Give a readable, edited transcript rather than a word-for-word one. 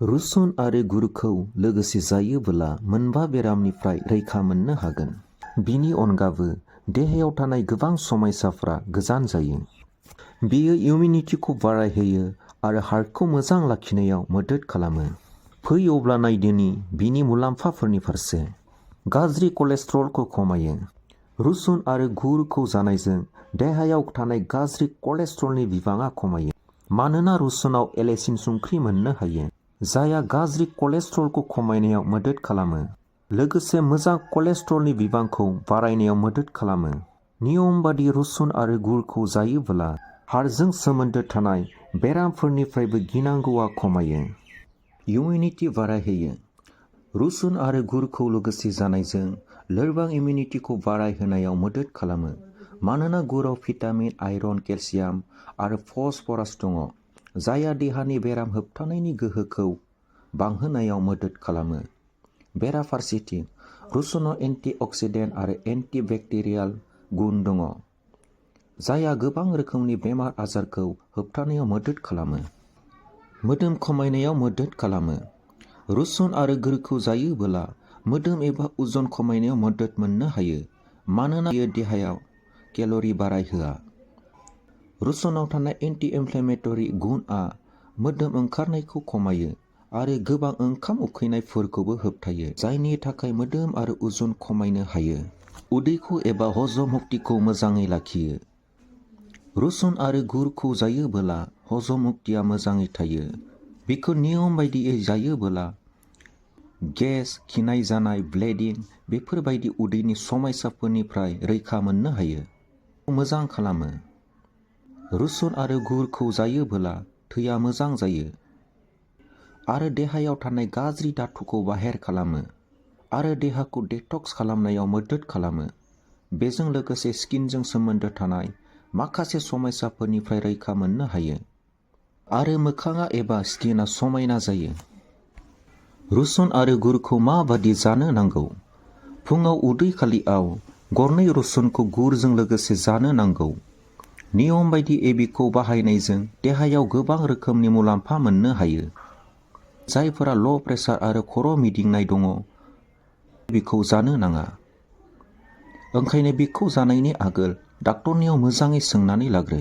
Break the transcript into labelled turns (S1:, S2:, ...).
S1: रुसुन आरो गुरखौ लोगोसे जायोबोला मोनबा बेरामनिफ्राय रैखा मोननो हागोन। बिनि अनगाबो देहायाव थानाय गोबां समस्याफ्रा गोजान जायो। बेयो इमिउनिटिखौ बारायहोयो आरो हार्टखौ मोजां लाखिनायाव मदद खालामो। फै अब्ला नायदोनि बिनि मुलाम्फाफोरनि फारसे। गाज्रि कलेस्ट्रलखौ खमायो। रुसुन आरो गुरखौ जानायजों देहायाव थानाय गाज्रि कलेस्ट्रलनि बिबाङा खमायो। मानोना रुसुनाव लेहsun संख्रि मोननो हायो, जायहा गाज्रि कलेस्ट्रलखौ खमायनायाव मदद खालामो। लोगोसे मोजां कलेस्ट्रलनि बिबांखौ बारायनायाव मदद खालामो। नियम बादि रुसुन आरो गुरखौ जायोब्ला हार्टजों सोमोन्दो थानाय बेरामफोरनिफ्रायबो गिनांगौआ खमायो। इमिउनिटि बारायहोयो। रुसुन आरो गुरखौ लोगोसे जानायजों लोरबां इमिउनिटिखौ बारायहोनायाव मदद खालामो। मानोना गुराव भिटामिन, आयरन, केलसियाम आरो फस्फरास दङ, जायहा देहानि बेराम होबथानायनि गोहोखौ बांहोनायाव मदद खालामो। बेराफारसेथिं रुसुनाव एन्टिअक्सिडेन्ट आरो एन्टिबेक्टेरियाल गुन दङ, जायहा गोबां रोखोमनि बेमार आजारखौ होबथानायाव मदद खालामो। मोदोम खमायनायाव मदद खालामो। रुसुन आरो गुरखौ जायोबोला मोदोम एबा उजन खमायनायाव मदद मोननो हायो, मानोना बेयो देहायाव केल'रि बारायहोआ। रुसुनाव थानाय एन्टि-इनफ्लेमेटरि गुनआ मोदोम ओंखारनायखौ खमायो आरो गोबां ओंखाम उखैनायफोरखौबो होबथायो, जायनि थाखाय मोदोम आरो उजन खमायनो हायो। उदैखौ एबा हजम शक्तिखौ मोजाङै लाखियो। रुसुन आरो गुरखौ जायोबोला हजम शक्तिया मोजाङै थायो। बेखौ नियम बायदियै जायोबोला गेस, खिनाय जानाय, ब्लिडिं बेफोरबायदि उदैनि समस्याफोरनिफ्राय रैखा मोननो हायो। मोजां खालामो। रुसुन आरो गुरखौ जायोबोला थैया मोजां जायो आरो देहायाव थानाय गाज्रि धातुखौ बाहेर खालामो आरो देहाखौ डिटक्स खालामनायाव मदद खालामो। बेजों लोगोसे स्किनजों सोमोन्दो थानाय माखासे समस्याफोरनिफ्राय रैखा मोननो हायो आरो मोखाङा एबा स्किनआ समायना जायो। रुसुन आरो गुरखौ माबादि जानो नांगौ? फुङाव उदै खालिआव गरनै रुसुनखौ गुरजों लोगोसे जानो नांगौ। नियम बायदि बेखौ बाहायनायजों देहायाव गोबां रोखोमनि मुलाम्फा मोननो हायो। जायफोरा ल' प्रेसार आरो खर' मिदिंनाय दङ, बेखौ जानो नाङा। ओंखायनो बेखौ जानायनि आगोल डाक्टरनियाव मोजाङै सोंनानै लाग्रो।